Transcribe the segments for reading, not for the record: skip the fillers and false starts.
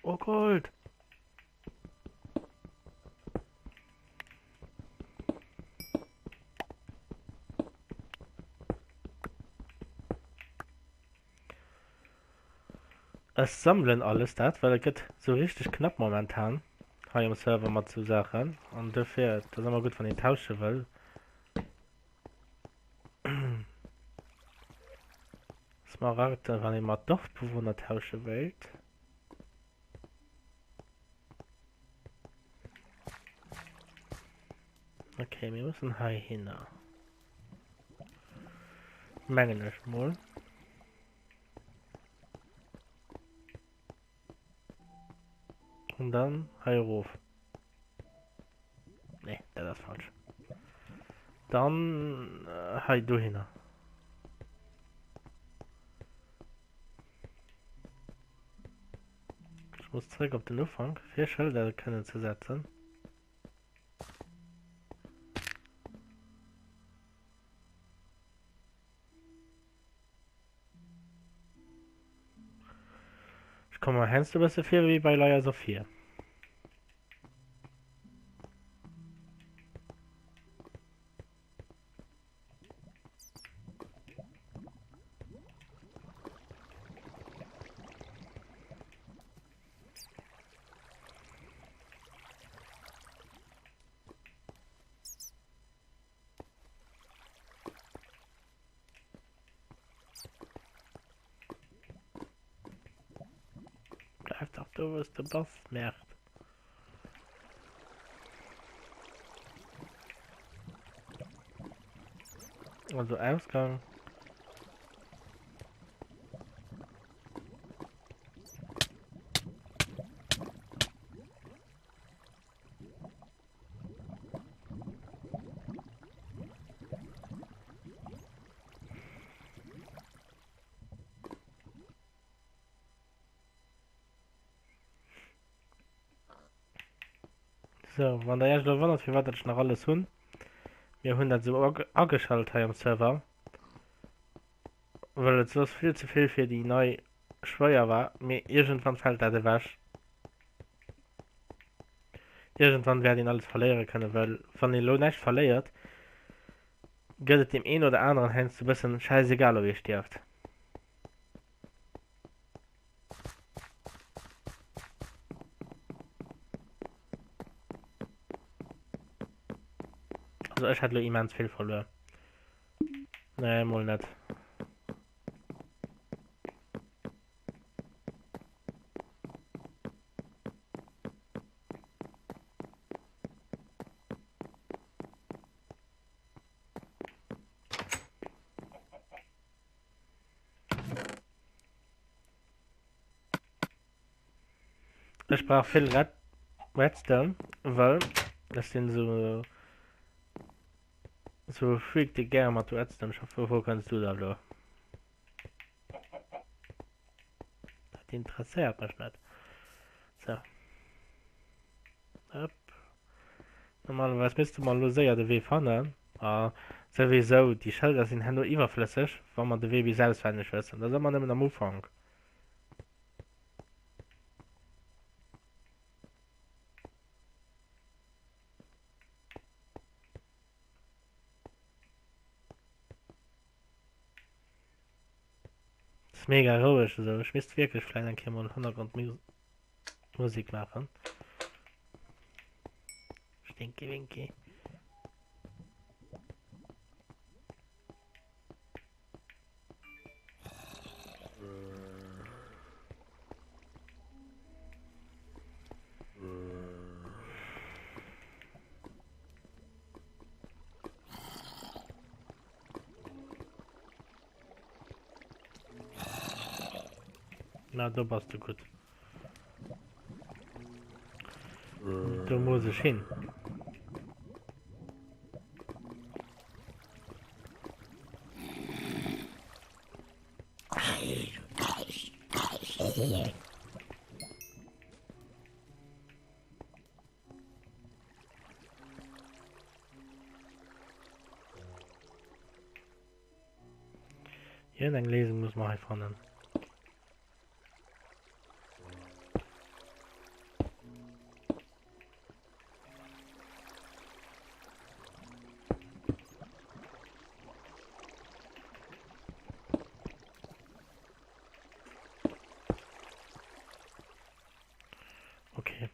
Oh Gold! Ech sammelen alles dat, well et gëtt sou richteg knapp momentan hei um Server mat sou Saachen an dofir et ass ëmmer gutt wann een tausche wëll. Smaragde wann ee mat Dorfbewohner tausche wéilt. Okay, mir mussen heihinner. Mengen ech mol. Und dann hei erof. Nee, dat ass falsch. Dann äh, hei dohinner. Ich muss zurück op den Ufank, fir Schëlder kënnen ze setzen. Ech komme mer heiansdo e bësse vir wéi bei Layers of Fear. Bleif dach do wous de bass, Merd. Also Ausgang. So, wann der Iech elo wonnert, firwat dat ech nach alles hunn, mir hunn dat esou ageschalt hei am Server, well et soss vill ze vill fir déi nei schwéier war, mee iergendwann fält dat ewech. Iergendwann wäert een alles verléiere kënnen, well wann een elo näischt verléiert, gëtt et deem een oder aneren heiansdo e bëssen schäisegal, ob ee stierft. Also ech hätt elo immens vill verluer. Nee, mol net. Ech brauch vill Red Redstone, well ech sinn esou esou e Freak, dee gäre mat Redstone schafft. Wou kënns du da elo? Dat interesséiert mech net. So. Upp. Normalerweis misste mer elo séier de Wee fannen. A souwisou, déi Schëlder sinn herno iwwerflësseg, wa mer de Wee bis auswenneg wëssen. Dat ass ëmmer nëmmen am Ufank. Ass mega roueg esou. Ech misst wierklech vläit eng Kéier mol Hannergrondmusek maachen. Stinky Winky. Na, do bass du gutt. Do muss ech hin. Irgend eng Léisung muss mer hei fannen. Okay.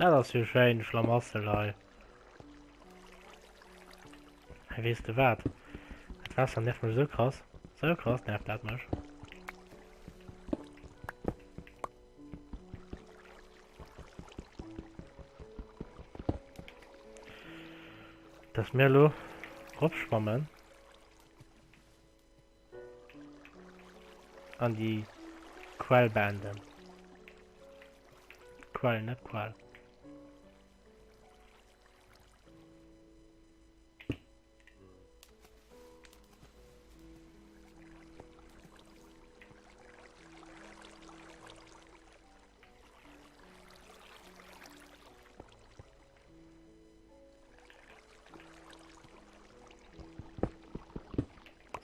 Dat ass jo schéin, Schlamassel hei. Hey, weess de wat? Dat Waasser nervt mech esou krass. Esou krass nervt dat mech. Dass mir elo ropschwammen. An déi Quell beenden. Quell, net Qual.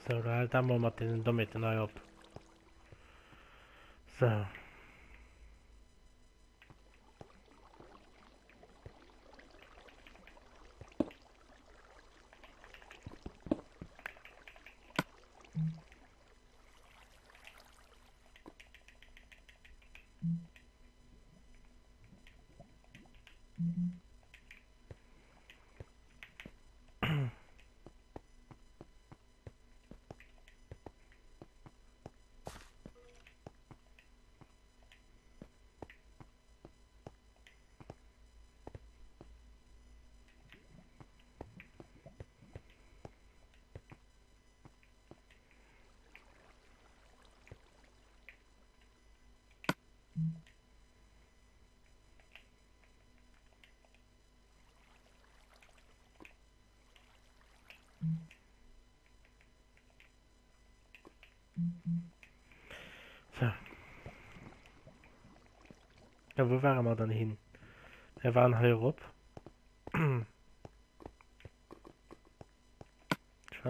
So, da hält dat mol mat deenen Dommheeten hei op. So. So. Ja, wou ware mer dann hin? Mir waren hei erop. Schauen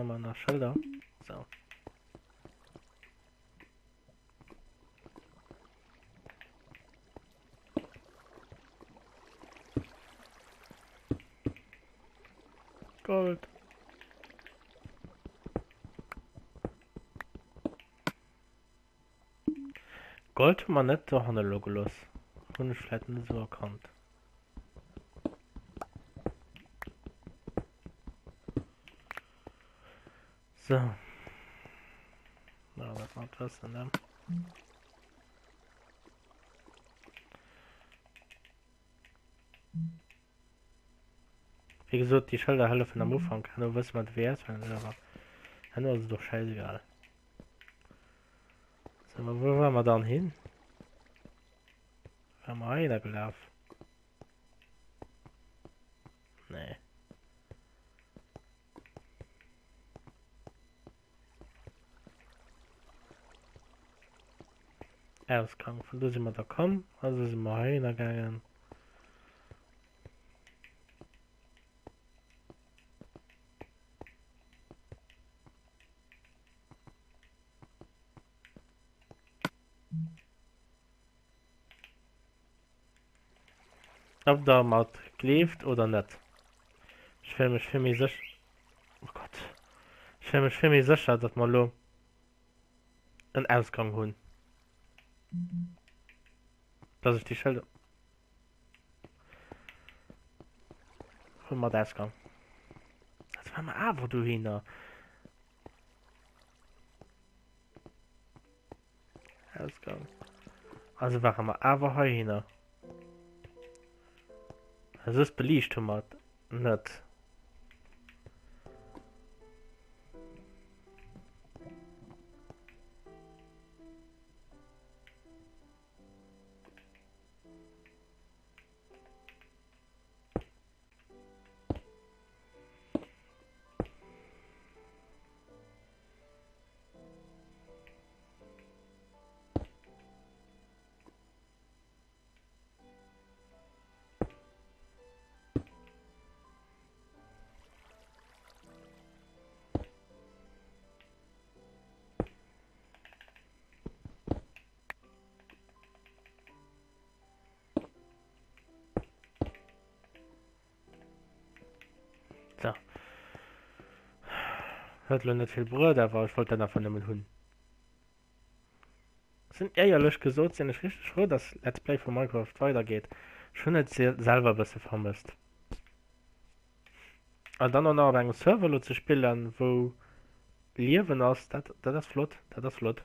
wir nach Schilder. So. Gold. Gold hu mer net dohanne lo gelooss. Hunn ech vläit net esou erkannt. So. Na, dat mat wëssen, ne? Wéi gesot, déi Schëlder hëllefen am Ufank. Herno wësse mer de Wee auswenneg, awer herno ass et och schäisegal. So, ma wou ware mer dann hin? Ware mer heihinner gelaf? Nee. Ausgang. Vun do si mer da komm. Also si mer heihinner gaangen. Ob der mat gleeft oder net. Ech fille mech vill méi sech oh Gott. Ech fille mech vill méi sécher, datt mer elo en Ausgang hunn. Dass ech déi Schëlder. Hu mat Ausgang. Dat war mer awer dohinner. Ausgang. Also ware mer awer heihinner. Soss beliicht hu mer et net. So. Huet lo net vill bruet, awer ech wollt dat einfach nëmmen hunn. Sinn éierlech gesot sinn ech richteg frou, dass Let's Play vu Minecraft weidergeet. Ech hunn et selwer e bësse vermësst. An dann och nach op engem Server lo ze spillen, wou Liewen ass, dat, dat ass flott, dat ass flott.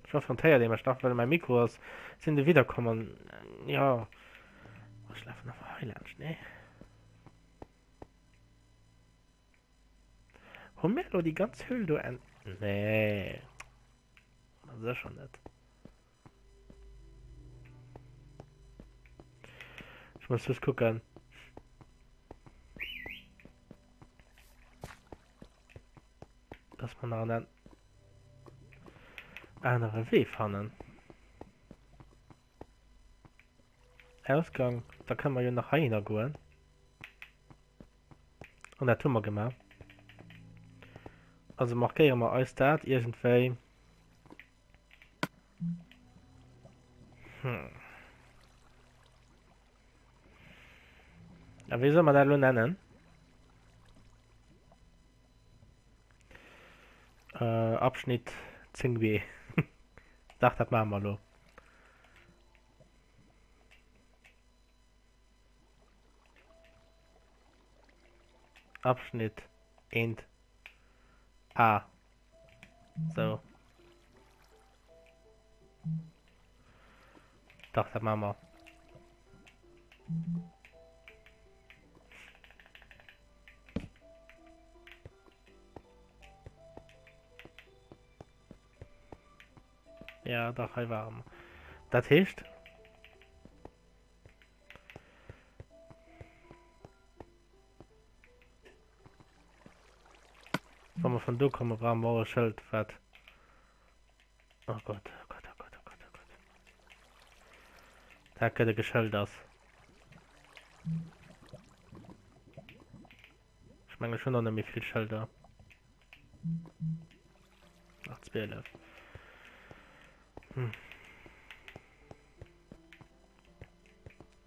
Ech hoffen, et héiert ee mech nach, well mäi Mikro ass, sinn de widderkomm an jo, ech lafen einfach hei laanscht, nee? Hu mir elo déi ganz Höhl do en, nee, sécher net. Ech muss just kucken. Dass mer nach en anere Wee fannen. Ausgang, da kënne mer jo nach heihinner goen. An dat hu mer gemaach. Also markéiere mer eis dat iergendwéi. Hm. A wéi soll mer dat elo nennen? Äh, Abschnitt 10b. Dach, dat maache mer elo. Abschnitt 1 A. So. Dach, dat maache mer. Ja, dach, hei ware mer. Dat heescht... Wa mer vun do komme brauche mer och e Schëld, wat... Oh Gott, oh Gott, oh Gott, oh Gott, oh Gott. Dat gëtt e Geschëld ass. Ech mengen, ech hunn och net méi vill Schëlder. Nach 12. Hm.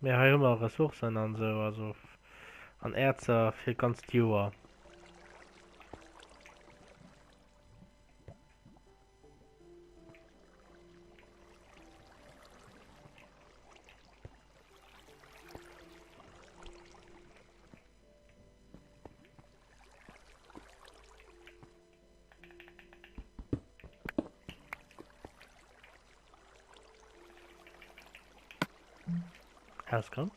Mee hei hu mer Ressourcen an esou, also an Äerzer fir d'ganzt Joer. Ausgang.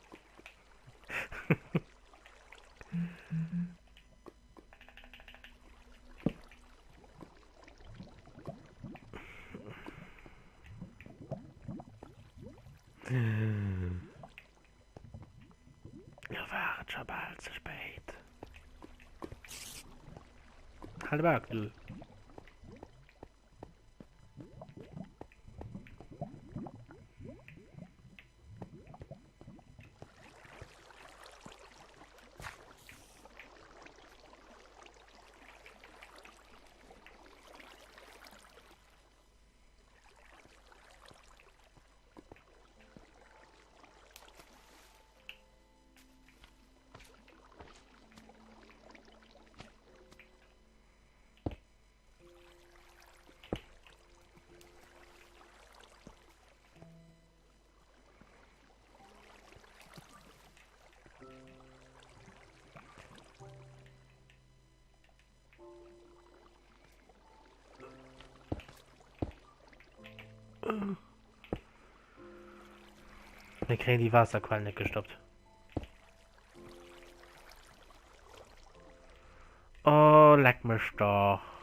Lo war et scho bal ze spéit. Hal de Bak, du. Mir kréien déi Waasserquell net gestoppt. Oh, leck mech dach.